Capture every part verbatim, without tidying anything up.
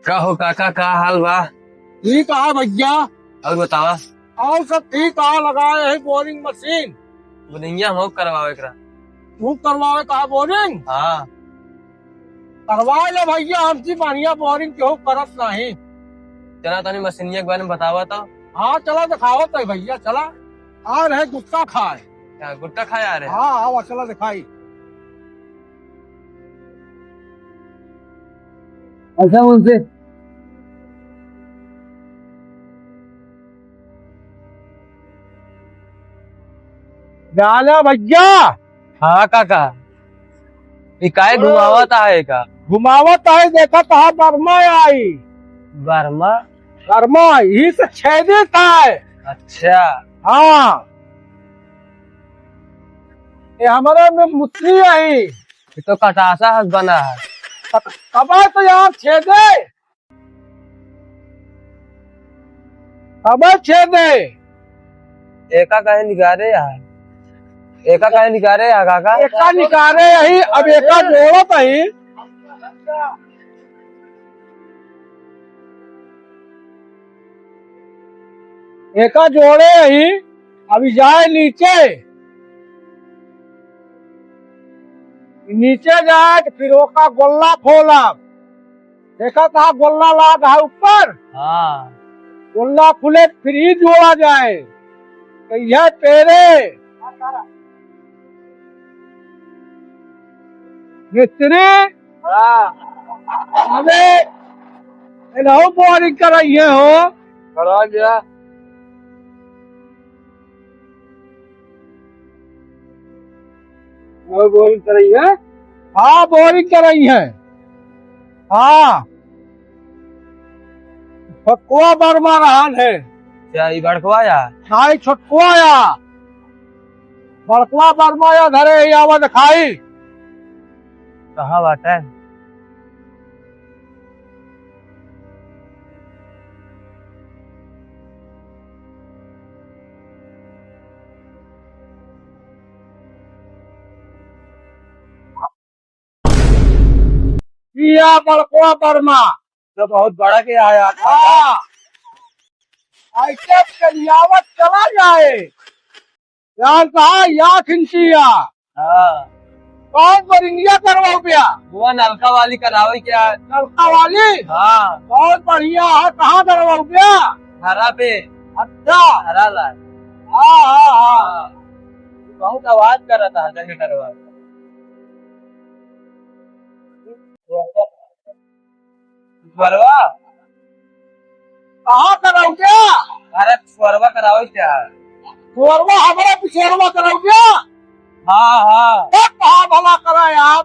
का हो काका, का हाल बा? ठीक है भैया। और बतावा? और सब ठीक है, लगाए है बोरिंग मशीन। बोरिंगिया हम करवावे एकरा। तू करवावे का बोरिंग? हाँ। करवा ले भैया, हमसे बढ़िया बोरिंग केहू करत नहीं। चला तनी मशीनिया के बारे में बतावा तो। हाँ, चला दिखावत है भैया, चला। आ रहे गुटखा खाए। क्या गुटखा खाए आ रहे? हाँ, हाँ, चला दिखाई। अच्छा, उनसे। डाला भैया। हाँ काका, ई काहे घुमावत आहे का? घुमावत आहे, देखत हा बर्मा आई। बर्मा? बर्मा, यही से छेदित है। अच्छा। हाँ। ये हमारे में मुतरी आई। ये तो कटासा हस बना है। कब-, कब है तो यार छेदे? अबे छेदे। एका काहे निकारे यार? एका काहे निकारे यार काका? एका निकारे यही, अब एका जोड़त ही। एका जोड़े यही, अभी जाए नीचे। नीचे जाए तो फिर ओका गोल्ला खोलब। देखा था गोल्ला लाग है ऊपर। हाँ। गोल्ला खुले तो फिर ही जोड़ा जाए। तो यह पेरे। मिस्त्री। हाँ। अबे, इलाहू बोरिंग कराइए हो। करा गया। और बोरिंग कराई है? हाँ, बोरिंग कराई है। हाँ। छोटकुआ बर्मा रहन है। क्या ई बड़कवा या? हाँ, ई छोटकुआ या। बड़कवा बर्मा या धरे ही आवा दिखाई। कहाँ बाटे? या बड़कवा बर्मा। तो बहुत बड़ा के आया था। हाँ। ऐसे कलियावत चला जाए। यार कहा या खिंचिया। हाँ। कौन बोरिंगिया करवाओ भैया? वो नलका वाली करावे क्या? नलका वाली? हाँ। बहुत बढ़िया है, कहाँ करवाओ भैया? घरा पे। अच्छा। घरा ला। हाँ, हाँ, हाँ। हाँ। बहुत आवाज कर रहा था जनरेटर वाला। पिछुआरवा? कहाँ कराऊ क्या? अरे पिछुआरवा कराओ क्या? पिछुआरवा हमारा पिछुआरवा कराऊ क्या? हाँ, हाँ। ए, कहाँ भला करा यार?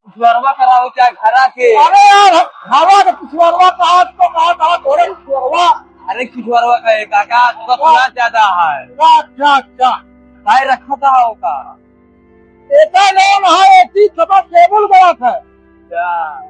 पिछुआरवा कराओ क्या घरा के? अरे यार, हमारा तो पिछुआरवा कहा तो कहा, कहा थोड़े पिछुआरवा। अरे पिछुआरवा का है काका, तो सुना ज्यादा है। अच्छा, अच्छा। भाई रखा था होगा। एका नाम है, एसी सभा टेबुल गलत है। अच्छा।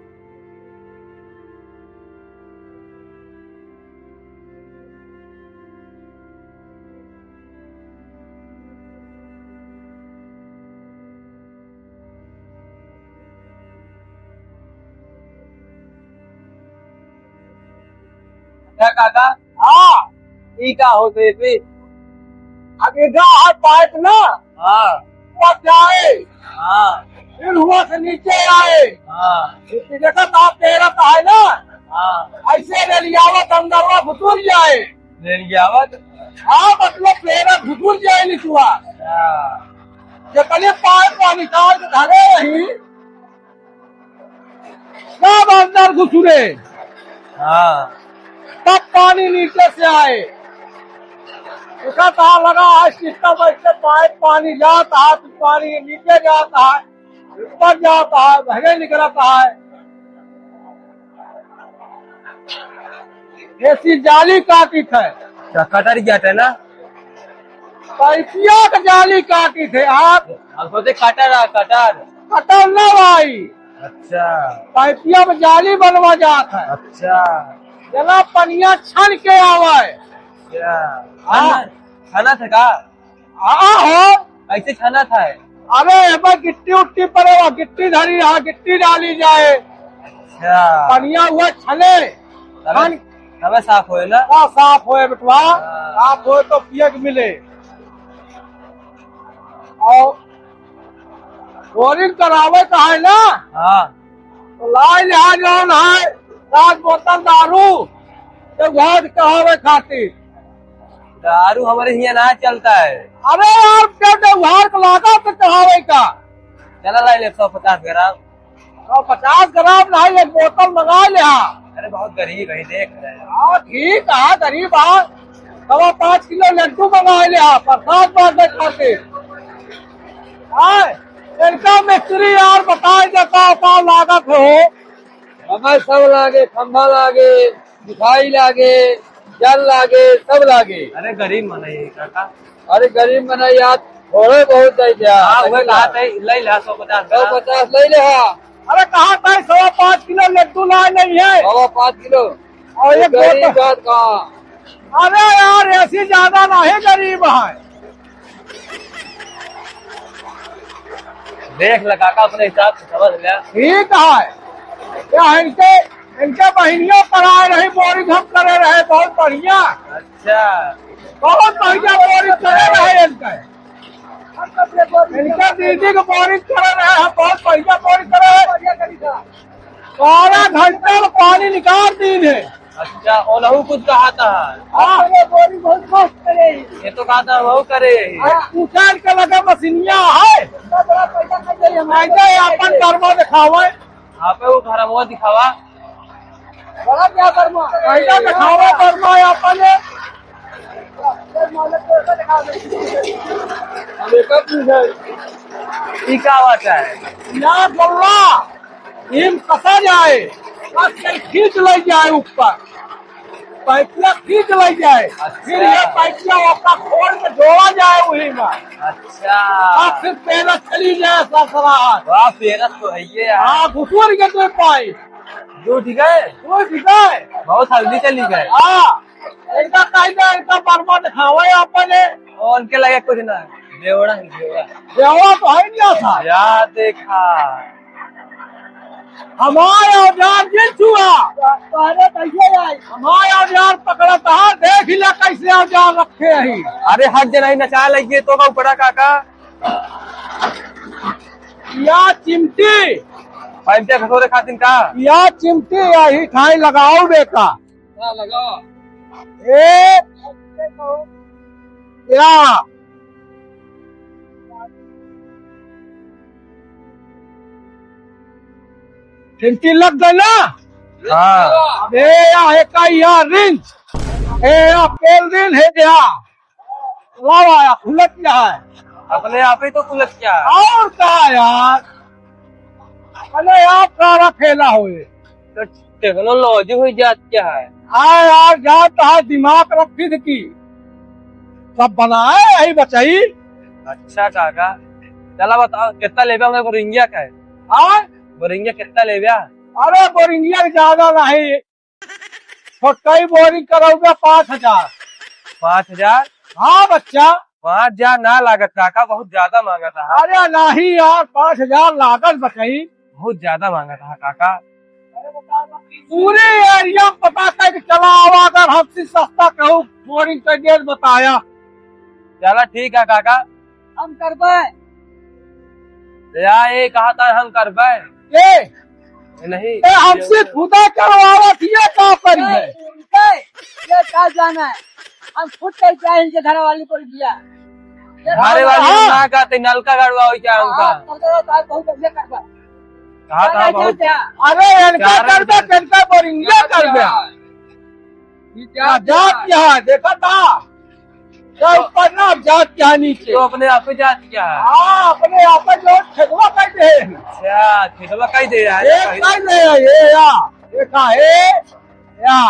क्या काका? हाँ। ई का होते है फिर? अब ये गा है पाइप ना? हाँ। ऊपर जाए। हाँ। फिर हुआ से नीचे आए। हाँ। फिर देखा तो आप पैरा तो है ना? हाँ। ऐसे रेलियावत अंदरवा घुसुर जाए। रेलियावत? हाँ, मतलब पैरा घुसुर जाए निचुआ। हाँ। जितने पाइप का निकाल के धरे रही, सब अंदर घुसुरे। हाँ। तब पानी नीचे से आए। उसका तार लगा है, सिस्टम ऐसे पाइप पानी जाता है, तो पानी नीचे जाता है, ऊपर जाता है, बहरे निकलता है। एसी जाली काटी थे। अच्छा, कटर गया था ना? पैसिया के जाली काटी थे आप। हम सोचे कटर आ, कटर। कटर ना भाई। अच्छा। पैसिया में जाली बनवा जात है। अच्छा। जना पनिया छन के आवे। अच्छा। हाँ। छना, छना था का? हाँ हो। कैसे छना था है? अरे, एमे गिट्टी उट्टी पड़े, वह गिट्टी धरी, हाँ, गिट्टी डाली जाए। अच्छा। पनिया हुआ छले। तबे, खान तबे साफ होए ना? हाँ, साफ होए बेटवा। हाँ। साफ होए तो पिए के मिले। और बोरिंग करावे का है ना? हाँ। तो लाई लिहा जौन है, सात बोतल दारू, तो घर चढ़ावे खातिर। दारू हमरे हियाँ ना चलता है। अरे यार, क्या त्योहार का लागा तो चढ़ावे का? चला लाई ले सौ पचास ग्राम। सौ पचास ग्राम नहीं, एक बोतल मंगा लिहा। अरे बहुत गरीब है, देख रहे हैं। हाँ, ठीक है, गरीब है। सवा पाँच किलो लड्डू मंगा लिहा, प्रसाद बांटे खातिर। हाँ, इनका मिस्त्री यार बताए देता का लागत हो। हमें सब लागे, खंभा लागे, मिठाई लागे, जल लागे, सब लागे। अरे गरीब मनई है काका। अरे गरीब मनई यार, थोड़े बहुत दे दिया। हाँ, वह कहा था, ले ला सौ पचास सौ पचास ले ले, हाँ। अरे कहा था, सवा पाँच किलो लड्डू लाए नहीं है। सवा पाँच किलो। और एक गरीब बोतल। बात कहाँ? अरे यार, ऐसी ज्यादा नहीं, गरीब है। देख ले काका, अपने हिसाब से समझ ले। ठीक है। क्या इनके, इनके बहिनियों पर आए रही, बोरिंग हम करे रहे, बहुत बढ़िया। अच्छा। बहुत बढ़िया बोरिंग करे रहे इनके। इनके दीदी को बोरिंग करे रहे, हम बहुत बढ़िया बोरिंग करे रहे। बारह घंटे में पानी निकाल दीन है। अच्छा, ओनहु कुछ कहा था। हाँ। अरे, बोरी बहुत मस्त करे। ये तो कहा था, वहु करे। हाँ, उखाड़ के लगा मशीनिया है। इतना बड़ा पैसा कर दे हमारे। ऐसे ही अपन कर्मा दिखावे। आप वो घर वो दिखावा। बड़ा क्या कर्मा? पैसा दिखावे कर्मा है अपन। अब एक चीज है। ई का बात है? या बोलना। ईम कसा जाए, बस ये खींच ले जाए ऊपर, पाइपिया खींच ले जाए, अच्छा। फिर ये पाइपिया ओका खोल के जोड़ा जाए वही में। अच्छा। और फिर पेरस चली जाए ससुराल। वाह, पेरस तो है ये यार। हाँ, घुटुर के दे पाई। दो ठीक है? दो ठीक है। बहुत हल्दी चली गए। हाँ, इनका कहीं ना इनका बर्मा दिखावा है आपने। और उनके लगे कुछ ना। देवड़ा है, देवड़ा। देवड़ा तो है क्या था? या देखा। हमारे औजार जिन छुआ। पहले कैसे आए? हमारे औजार पकड़त है, देख ले कैसे औजार रखे हैं। अरे हट जना, नचा लगिए तो का उपड़ा काका। या चिमटी। पैंतिया खसोरे खातिन का? या चिमटी, या ही ठाई लगाओ बेटा। हाँ, लगाओ। ए, या। चिमटी लग गई ना? हाँ। अबे या, एका या रिंच। ए, या पेल दिन है या। लावा या, खुलत क्या है? अपने आप ही तो खुलत क्या है? और का यार? अपने आप सारा फैला हुए। तो टेक्नोलॉजी हुई जात क्या है? हाँ यार, जात है, दिमाग रखी थी की। सब बनाए यही बचाई। अच्छा काका, चला बताओ, कितना लेबे हमें बोरिंगिया का है? हाँ? बोरिंगिया कितना लेबे? अरे, बोरिंगिया ज्यादा नहीं, छोटकई बोरिंग करौबे पाँच हजार। पाँच हजार? हाँ बच्चा। पाँच हजार ना लागत काका, बहुत ज्यादा मांगत है। अरे नहीं यार, पाँच हजार लागत बचई। बहुत ज्यादा मांगत है काका। पूरे एरिया में पता करके चला आवा, अगर हमसे सस्ता कहू बोरिंग का रेट बताया। चला ठीक है काका। हम करबे। या, ये कहा था हम करबे। ए, नहीं। ए, हमसे खुदा करवावत, ये का करी है? ए, ये का जाना है? हम खुद कह के आए इनके घर वाली पर दिया। ये घरे वाली हाँ। ना कहते, नलका गड़वा हो क्या उनका? हाँ, नलका गड़वा, बहुत बढ़िया करबा। कहा था क्या बहुत। क्या? अरे, इनका चार करबे, इनका बोरिंग, ये करबे। ये क्या क्या जात क्या है? देखा था? क्या ऊपर ना, अब जात क्या नीचे? तो अपने आप पे जात क्या है? हाँ, अपने आप पे जो ठेकवा कह दे। अच्छा, ठेकवा कह दे यार। ये कह दे, ये या, देखा है, या।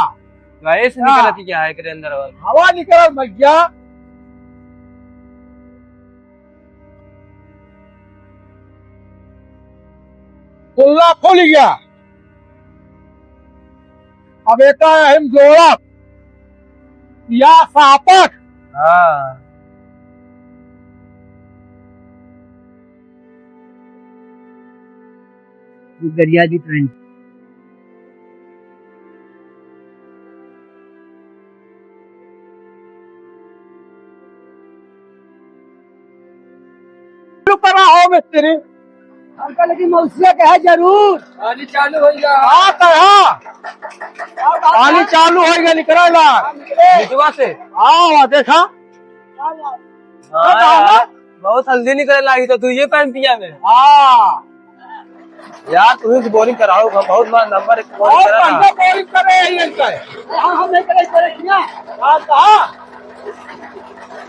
गैस या। निकलती क्या है एकरे अंदर वाला? हवा निकल भैया। कुल्ला खुल गया। अब एका हम जोड़ब या सापट। हाँ। ये गरिया जी ट्रेन। तेरे हमका लगी मौसिया के है जरूर। पानी चालू हो गया। हाँ, तो हाँ। पानी चालू हो गया, निकल ला। निचवा से। हाँ, वहाँ देखा। हाँ, यार, बहुत हल्दी निकले लागी तो तू ये पहन पिया में। हाँ। यार, तू ही बोरिंग कराओ, बहुत बार नंबर एक बोरिंग और करा। पहले बोरिंग करे है ये इनका। हम, हम नहीं करे, करे क्या? हाँ, कहा?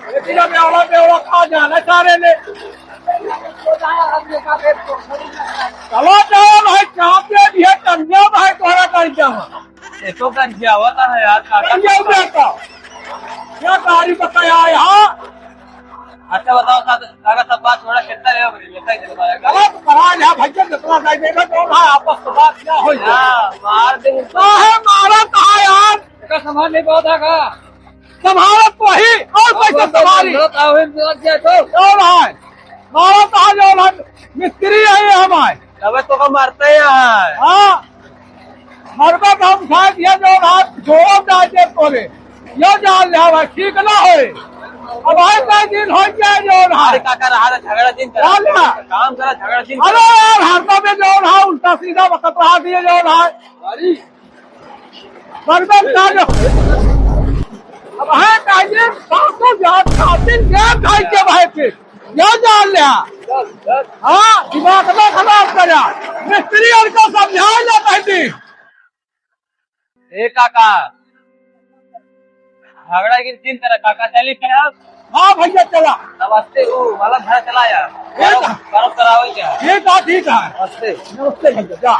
लेकिन अब एवढा बेवड़ा कहाँ जाना चाह रहे ने? चलो जाओ भाई, कहाँ पे भी है, कन्या भाई तोहरा कर जावा। ये तो कर जावा था यार, काका। कर जाओ बेटा। क्या गाड़ी बताया यहाँ? अच्छा बताओ साहब, काका सब बात थोड़ा कितना रहे हो, बताइए, बताइए। गलत करा यहाँ भैया, जितना नहीं देगा तो ना आपस में बात क्या हो जाए। हाँ, मार दे। काहे मारा कहा यार? इसका सामान नहीं बहुत है का? संभालत वही और कैसे संभाली? और है, मारा कहा जो है, मिस्त्री है ये हमारे। तबे तो का मारते हैं यार। हाँ, मरबे तो हम खाए दिया जो रात जोर डाल दे तोरे। ये जान ले भाई, ठीक ना होए। अब आए का दिन हो गया जो रहा। अरे काका रहा रे, झगड़ा दिन करा। डाल ना। काम करा, झगड़ा दिन अरे करा। यार, हरदम में जो रहा, उल्टा सीधा वक्त रहा दिए जो रहा। अरे। बर्बाद ना जो। अब है का ये सासू जात खातिर गैर खाई के भाई के। या जान ले। हाँ, दिमाग ना खराब करा। मिस्त्री और को समझा ले कहती। ए काका, झगड़ा की चिंता रहा, काका चली क्या? हाँ भैया चला। नमस्ते, वो वाला घर चला यार। ठीक है। करम करावे क्या? ठीक है, ठीक है। नमस्ते। नमस्ते भैया, जा।